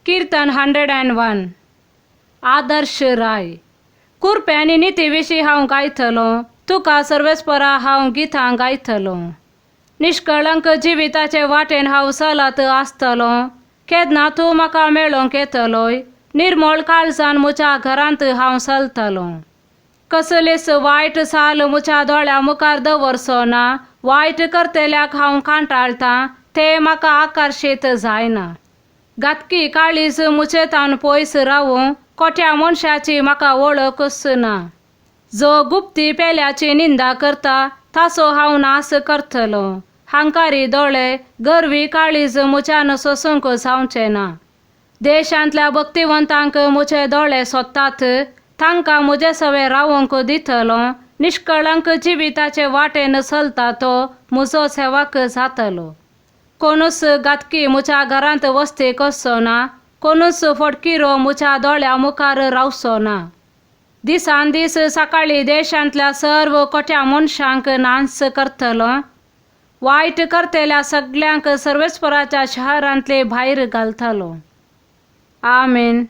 Kirtan 101. Adarsh Rai. कुर्पे आनी निती विशीं हांव गायतलो, तुका सर्वेस्परा हांव गितां गायतलो. निश्कळंक जिविताचे वाटेन हांव चलत आसतलो, केन्ना तूं म्हाका मेळोंक येतलोय. निर्मळ काळजान म्हज्या घरांत हांव चलतलो. कसलीच वायट चाल म्हज्या दोळ्या मुखार दवरचो ना. वायट करतल्याक हांव कांटाळटां, ते म्हाका आकर्शीत जायना. घातकी काळीज म्हजे तावन पयस रावूं, खोट्या मनशाची म्हाका वळखूच ना. जो गुप्ती पेल्याची निंदा करता ताचो हांव नाश करतलो. हांकारी दोळे, गर्वी काळीज म्हज्यान सोसूंक जावचें ना. देशांतल्या भक्तिवंतांक म्हजे दोळे सोदतात, तांकां म्हजे सवे रावंक दितलो. निश्कळंक जिविताचे वाटेन चलता तो म्हजो सेवक जातलो. कोणूच घातकी म्हज्या घरांत वस्ती करचो ना, कोणूच फटकिरो म्हज्या दोळ्या मुखार रावचो ना. दिसान दीस सकाळी देशांतल्या सर्व खोट्या मनशांक नाश करतलो. वायट करतल्या सगल्यांक सर्वेस्पराच्या शहरांतले भायर घालतलो. आमेन.